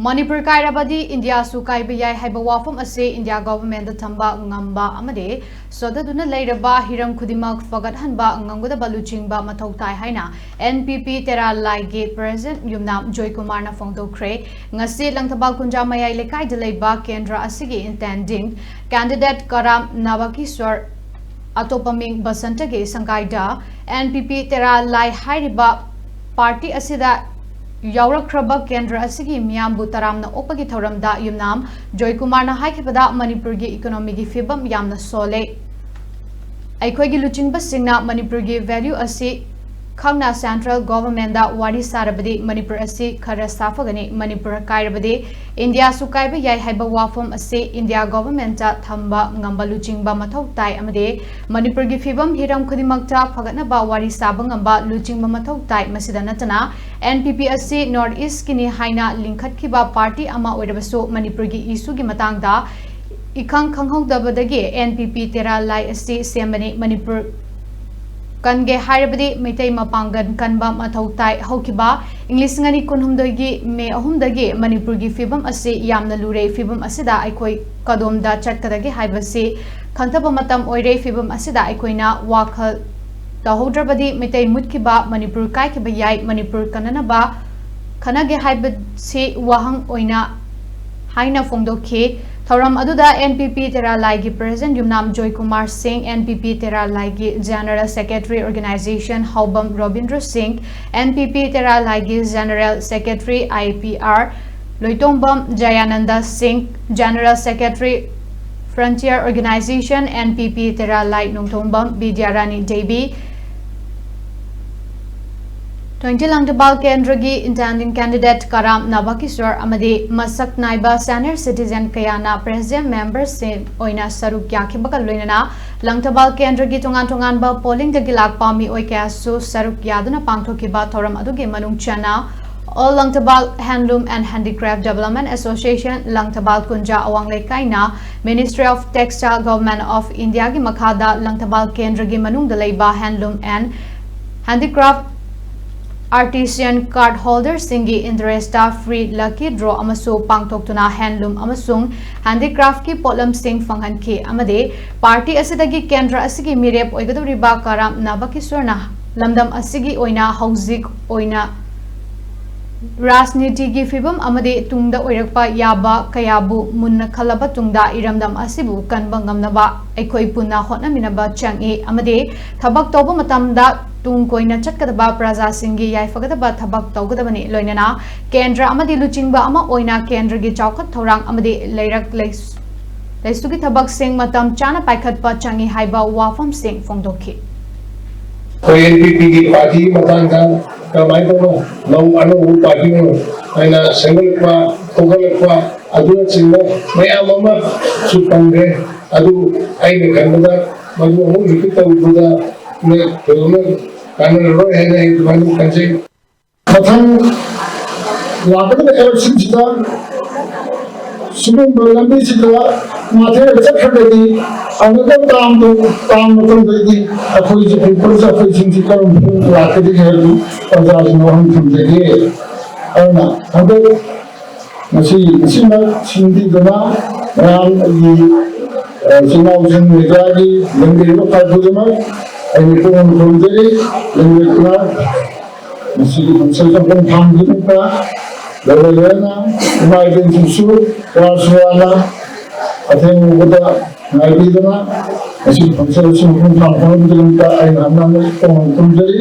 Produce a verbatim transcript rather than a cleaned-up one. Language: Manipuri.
ꯃꯅꯤꯄꯨꯔ ꯀꯥꯏꯔꯕꯗꯤ ꯏꯟꯗꯤꯌꯥꯁꯨ ꯀꯥꯏꯕ ꯌꯥꯏ ꯍꯥꯏꯕ ꯋꯥꯐꯝ ꯑꯁꯤ ꯏꯟꯗꯤꯌꯥ ꯒꯣꯚꯔꯟꯃꯦꯟꯠꯇ ꯊꯝꯕ ꯉꯝꯕ ꯑꯃꯗꯤ ꯁꯣꯊꯗꯨꯅ ꯂꯩꯔꯕ ꯍꯤꯔꯝ ꯈꯨꯗꯤꯡꯃꯛ ꯐꯒꯠꯍꯟꯕ ꯉꯝꯒꯗꯕ ꯂꯨꯆꯤꯡꯕ ꯃꯊꯧ ꯇꯥꯏ ꯍꯥꯏꯅ N P P ꯇꯦꯔꯥ ꯂꯥꯏꯒꯤ ꯄ꯭ꯔꯦꯁꯤꯗꯦꯟꯠ ꯌꯨꯝꯅꯥꯝ ꯖꯣꯏꯀꯨꯃꯥꯔꯅ ꯐꯣꯡꯗꯣꯛꯈ꯭ꯔꯦ꯫ ꯉꯁꯤ ꯂꯪꯊꯕꯥꯜ ꯀꯨꯟꯖꯥ ꯃꯌꯥꯏ ꯂꯩꯀꯥꯏꯗ ꯂꯩꯕ ꯀꯦꯟꯗ꯭ꯔ ꯑꯁꯤꯒꯤ intending candidate ꯀꯔꯥꯝ ꯅꯕꯀꯤꯁ꯭ꯋꯔ, ꯑꯇꯣꯞꯄ ꯃꯤꯡ ꯕꯁꯟꯇꯒꯤ ꯁꯪꯒꯥꯏꯗ N P P ꯇꯦꯔꯥ ꯂꯥꯏ ꯍꯥꯏꯔꯤꯕ ꯄꯥꯔꯇꯤ ꯑꯁꯤꯗ ꯌꯥꯎꯔꯛꯈ꯭ꯔꯕ ꯀꯦꯟꯗ꯭ꯔ ꯑꯁꯤꯒꯤ ꯃꯤꯌꯥꯝꯕꯨ ꯇꯔꯥꯝꯅ ꯑꯣꯛꯄꯒꯤ ꯊꯧꯔꯝꯗ ꯌꯨꯝꯅꯥꯝ ꯖꯣꯏꯀꯨꯃꯥꯔꯅ ꯍꯥꯏꯈꯤꯕꯗ, ꯃꯅꯤꯄꯨꯔꯒꯤ economyꯒꯤ ꯐꯤꯕꯝ ꯌꯥꯝꯅ ꯁꯣꯜꯂꯦ꯫ ꯑꯩꯈꯣꯏꯒꯤ ꯂꯨꯆꯤꯡꯕꯁꯤꯡꯅ ꯃꯅꯤꯄꯨꯔꯒꯤ value ꯑꯁꯤ ꯈꯪꯅ central governmentꯗ ꯋꯥꯔꯤ ꯁꯥꯔꯕꯗꯤ ꯃꯅꯤꯄꯨꯔ ꯑꯁꯤ ꯈꯔ ꯁꯥꯐꯒꯅꯤ꯫ ꯃꯅꯤꯄꯨꯔ ꯀꯥꯏꯔꯕꯗꯤ ꯏꯟꯗꯤꯌꯥꯁꯨ ꯀꯥꯏꯕ ꯌꯥꯏ ꯍꯥꯏꯕ ꯋꯥꯐꯝ ꯑꯁꯤ ꯏꯟꯗꯤꯌꯥ ꯒꯣꯚꯔꯟꯃꯦꯟꯠꯇ ꯊꯝꯕ ꯉꯝꯕ ꯂꯨꯆꯤꯡꯕ ꯃꯊꯧ ꯇꯥꯏ ꯑꯃꯗꯤ ꯃꯅꯤꯄꯨꯔꯒꯤ ꯐꯤꯕꯝ ꯍꯤꯔꯝ ꯈꯨꯗꯤꯡꯃꯛꯇ ꯐꯒꯠꯅꯕ ꯋꯥꯔꯤ ꯁꯥꯕ ꯉꯝꯕ ꯂꯨꯆꯤꯡꯕ ꯃꯊꯧ ꯇꯥꯏ꯫ ꯃꯁꯤꯗ ꯅꯠꯇꯅ N P P ꯑꯁꯤ North Eastꯀꯤꯅꯤ ꯍꯥꯏꯅ ꯂꯤꯡꯈꯠꯈꯤꯕ ꯄꯥꯔꯇꯤ ꯑꯃ ꯑꯣꯏꯔꯕꯁꯨ ꯃꯅꯤꯄꯨꯔꯒꯤ issueꯒꯤ ꯃꯇꯥꯡꯗ ꯏꯈꯪ ꯈꯪꯍꯧꯗꯕꯗꯒꯤ N P P ꯇꯦꯔꯥ ꯂꯥꯏ ꯑꯁꯤ ꯁꯦꯝꯕꯅꯤ꯫ ꯃꯅꯤꯄꯨꯔ ꯀꯟꯒꯦ ꯍꯥꯏꯔꯕꯗꯤ ꯃꯩꯇꯩ ꯃꯄꯥꯡꯒꯜ ꯀꯟꯕ ꯃꯊꯧ ꯇꯥꯏ꯫ ꯍꯧꯈꯤꯕ ꯏꯪ ꯂꯤꯁꯤꯡ ꯑꯅꯤ ꯀꯨꯟꯍꯨꯝꯗꯣꯏꯒꯤ ꯃꯦ ꯑꯍꯨꯝꯗꯒꯤ ꯃꯅꯤꯄꯨꯔꯒꯤ ꯐꯤꯕꯝ ꯑꯁꯤ ꯌꯥꯝꯅ ꯂꯨꯔꯦ꯫ ꯐꯤꯕꯝ ꯑꯁꯤꯗ ꯑꯩꯈꯣꯏ ꯀꯗꯣꯝꯗ ꯆꯠꯀꯗꯒꯦ ꯍꯥꯏꯕꯁꯤ ꯈꯪꯗꯕ ꯃꯇꯝ ꯑꯣꯏꯔꯦ꯫ ꯐꯤꯕꯝ ꯑꯁꯤꯗ ꯑꯩꯈꯣꯏꯅ ꯋꯥꯈꯜ ꯇꯧꯍꯧꯗ꯭ꯔꯕꯗꯤ ꯃꯩꯇꯩ ꯃꯨꯠꯈꯤꯕ, ꯃꯅꯤꯄꯨꯔ ꯀꯥꯏꯈꯤꯕ ꯌꯥꯏ꯫ ꯃꯅꯤꯄꯨꯔ ꯀꯟꯅꯅꯕ ꯈꯟꯅꯒꯦ ꯍꯥꯏꯕꯁꯤ ꯋꯥꯍꯪ ꯑꯣꯏꯅ ꯍꯥꯏꯅ ꯐꯣꯡꯗꯣꯛꯈꯤ꯫ ꯊꯧꯔꯝ ꯑꯗꯨꯗ N P P ꯇꯦꯔꯥ ꯂꯥꯏꯒꯤ ꯄ꯭ꯔꯦꯁꯤꯗꯦꯟꯠ ꯌꯨꯝꯅꯥꯝ ꯖꯣꯏꯀꯨꯃꯥꯔ ꯁꯤꯡ, N P P ꯇꯦꯔꯥ ꯂꯥꯏꯒꯤ ꯖꯦꯅꯔꯦꯜ ꯁꯦꯀ꯭ꯔꯦꯇꯔꯤ ꯑꯣꯔꯒꯅꯥꯏꯖꯦꯁꯟ ꯍꯥꯎꯕꯝ ꯔꯣꯕꯤꯟꯗ꯭ꯔ ꯁꯤꯡ, N P P ꯇꯦꯔꯥ ꯂꯥꯏꯒꯤ general secretary I P R ꯂꯣꯏꯇꯣꯡꯕꯝ ꯖꯌꯥꯅꯟꯗ ꯁꯤꯡ, general secretary Frontier Organization, N P P ꯇꯦꯔꯥ ꯂꯥꯏ ꯅꯣꯡꯊꯣꯡꯕꯝ ꯕꯤꯗ꯭ꯌꯥꯔꯥꯅꯤ ꯗꯦꯕꯤ, twenty ꯂꯪꯊꯕꯥꯜ ꯀꯦꯟꯗ꯭ꯔꯒꯤ intending candidate ꯀꯔꯥꯝ ꯅꯕꯀꯤꯁ꯭ꯋꯔ ꯑꯃꯗꯤ ꯃꯁꯛ ꯅꯥꯏꯕ senior citizen ꯀꯌꯥꯅ ꯄ꯭ꯔꯦꯁꯤꯗꯦꯟꯠ ꯃꯦꯝꯕꯔꯁꯤꯡ ꯑꯣꯏꯅ ꯁꯔꯨꯛ ꯌꯥꯈꯤꯕꯒ ꯂꯣꯏꯅꯅ ꯂꯪꯊꯕꯥꯜ ꯀꯦꯟꯗ꯭ꯔꯒꯤ ꯇꯣꯉꯥꯟ ꯇꯣꯉꯥꯟꯕ ꯄꯣꯂꯤꯡꯗꯒꯤ ꯂꯥꯛꯄ ꯃꯤꯑꯣꯏ ꯀꯌꯥꯁꯨ ꯁꯔꯨꯛ ꯌꯥꯗꯨꯅ ꯄꯥꯡꯊꯣꯛꯈꯤꯕ ꯊꯧꯔꯝ ꯑꯗꯨꯒꯤ ꯃꯅꯨꯡ ꯆꯟꯅ All Langtabal Handloom and Handicraft Development Association, Langthabal ꯀꯨꯟꯖꯥ ꯑꯋꯥꯡ ꯂꯩꯀꯥꯏꯅ Ministry of Textile, Government of Indiaꯒꯤ ꯃꯈꯥꯗ ꯂꯪꯊꯕꯥꯜ ꯀꯦꯟꯗ꯭ꯔꯒꯤ ꯃꯅꯨꯡꯗ ꯂꯩꯕ handloom and handicraft Artisan card holderꯁꯤꯡꯒꯤ interestꯇ free lucky draw ꯑꯃꯁꯨ ꯄꯥꯡꯊꯣꯛꯇꯨꯅ handloom ꯑꯃꯁꯨꯡ handicraftꯀꯤ ꯄꯣꯠꯂꯝꯁꯤꯡ ꯐꯪꯍꯟꯈꯤ ꯑꯃꯗꯤ party ꯑꯁꯤꯗꯒꯤ ꯀꯦꯟꯗ꯭ꯔ ꯑꯁꯤꯒꯤ ꯃꯤꯔꯦꯞ ꯑꯣꯏꯒꯗꯧꯔꯤꯕ ꯀꯥꯔꯥꯝ ꯅꯥꯕꯀꯤꯁꯣꯔꯅ ꯂꯝꯗꯝ ꯑꯁꯤꯒꯤ ꯑꯣꯏꯅ ꯍꯧꯖꯤꯛ ꯑꯣꯏꯅ ꯔꯥꯖꯅꯤꯇꯤꯒꯤ ꯐꯤꯕꯝ ꯑꯃꯗꯤ ꯇꯨꯡꯗ ꯑꯣꯏꯔꯛꯄ ꯌꯥꯕ ꯀꯌꯥꯕꯨ ꯃꯨꯟꯅ ꯈꯜꯂꯕ ꯇꯨꯡꯗ ꯏꯔꯝꯗꯝ ꯑꯁꯤꯕꯨ ꯀꯟꯕ ꯉꯝꯅꯕ ꯑꯩꯈꯣꯏ ꯄꯨꯟꯅ ꯍꯣꯠꯅꯃꯤꯟꯅꯕ ꯆꯪꯏ ꯑꯃꯗꯤ ꯊꯕꯛ ꯇꯧꯕ ꯃꯇꯝꯗ ꯇꯨꯡ ꯀꯣꯏꯅ ꯆꯠꯀꯗꯕ ꯄ꯭ꯔꯖꯥꯁꯤꯡꯒꯤ ꯌꯥꯏꯐꯒꯗꯕ ꯊꯕꯛ ꯇꯧꯒꯗꯕꯅꯤ꯫ ꯂꯣꯏꯅꯅ ꯀꯦꯟꯗ꯭ꯔ ꯑꯃꯗꯤ ꯂꯨꯆꯤꯡꯕ ꯑꯃ ꯑꯣꯏꯅ ꯀꯦꯟꯗ꯭ꯔꯒꯤ ꯆꯥꯎꯈꯠ ꯊꯧꯔꯥꯡ ꯑꯃꯗꯤ ꯂꯩꯔꯛ ꯂꯩꯁ-, ꯂꯩꯁꯨꯒꯤ ꯊꯕꯛꯁꯤꯡ ꯃꯇꯝ ꯆꯥꯅ ꯄꯥꯏꯈꯠꯄ ꯆꯪꯏ ꯍꯥꯏꯕ ꯋꯥꯐꯝꯁꯤꯡ ꯐꯣꯡꯗꯣꯛꯈꯤ꯫ ꯑꯩꯈꯣꯏ NPPꯒꯤ partyꯒꯤ ꯃꯇꯥꯡꯗ ꯀꯔꯝꯍꯥꯏꯅ ꯇꯧꯅ ꯅꯧ-, ꯑꯅꯧꯕ party ꯑꯃ ꯍꯥꯏꯅ ꯁꯦꯝꯒꯠꯂꯛꯄ, ꯊꯣꯛꯒꯠꯂꯛꯄ, ꯑꯗꯨꯅꯆꯤꯡꯕ ꯃꯌꯥꯝ ꯑꯃꯁꯨ ꯄꯟꯈ꯭ꯔꯦ꯫ ꯑꯗꯨ ꯑꯩꯅ ꯈꯟꯕꯗ ꯃꯗꯨ ꯑꯃꯨꯛ repeat ꯇꯧꯕꯗ ꯊꯣꯏꯗꯣꯛꯅ ꯀꯥꯟꯅꯔꯔꯣꯏ ꯍꯥꯏꯅ ꯑꯩ ꯑꯗꯨꯃꯥꯏꯅ ꯈꯟꯖꯩ꯫ ꯃꯊꯪ ꯂꯥꯛꯀꯗꯕ electionꯁꯤꯗ ꯁꯤꯒꯨꯝꯕ ꯂꯝꯕꯤꯁꯤꯗ ꯅꯥꯊꯩꯔ ꯆꯠꯈ꯭ꯔꯒꯗꯤ ꯑꯃꯨꯛꯀ ꯇꯥꯝꯗ, ꯇꯥꯝ ꯃꯇꯝꯗꯗꯤ ꯑꯩꯈꯣꯏꯁꯦ peopleꯁꯦ ꯑꯩꯈꯣꯏꯁꯤꯡꯁꯤ ꯀꯔꯝꯕ ꯐꯤꯕꯝꯗ ꯂꯥꯛꯀꯗꯒꯦ ꯍꯥꯏꯕꯗꯨ ꯄ꯭ꯔꯖꯥꯁꯤꯡꯅ ꯋꯥꯍꯪ ꯊꯝꯖꯒꯦ꯫ ꯑꯗꯨꯅ ꯍꯟꯗꯛ ꯉꯁꯤ, ꯉꯁꯤꯃꯛ ꯁꯤꯟꯕꯤꯗꯨꯅ ꯃꯌꯥꯝꯒꯤ, ꯑ, ꯏꯆꯤꯜ ꯏꯅꯥꯎꯁꯤꯡ ꯃꯦꯗꯤꯌꯥꯒꯤ ꯂꯦꯡꯕꯤꯔꯤꯕ ꯈ꯭ꯋꯥꯏ ꯈꯨꯗꯤꯡꯃꯛ ꯑꯩ ꯃꯤꯄꯨꯝ ꯑꯃ ꯈꯨꯔꯨꯝꯖꯔꯤ꯫ ꯂꯦꯡꯕꯤꯔꯛꯇꯨꯅ ꯃꯁꯤꯒꯤ functionꯁꯤ ꯃꯄꯨꯡ ꯐꯥꯍꯟꯕꯒꯤꯗꯃꯛꯇ ꯂꯣꯏꯅ ꯂꯣꯏꯅꯅ ꯏꯃꯥ ꯏꯕꯦꯟꯁꯤꯡꯁꯨ ꯋꯥꯔꯁꯨ ꯋꯥꯅ ꯑꯊꯦꯡꯕꯗ ꯉꯥꯏꯕꯤꯗꯨꯅ ꯃꯁꯤꯒꯤ functionꯁꯤ ꯃꯄꯨꯡ ꯐꯥꯅ ꯍꯣꯠꯅꯕꯒꯤꯗꯃꯛꯇ ꯑꯩꯅ ꯍꯟꯅ ꯍꯟꯅ ꯃꯤꯄꯨꯝ ꯑꯃ ꯈꯨꯔꯨꯝꯖꯔꯤ꯫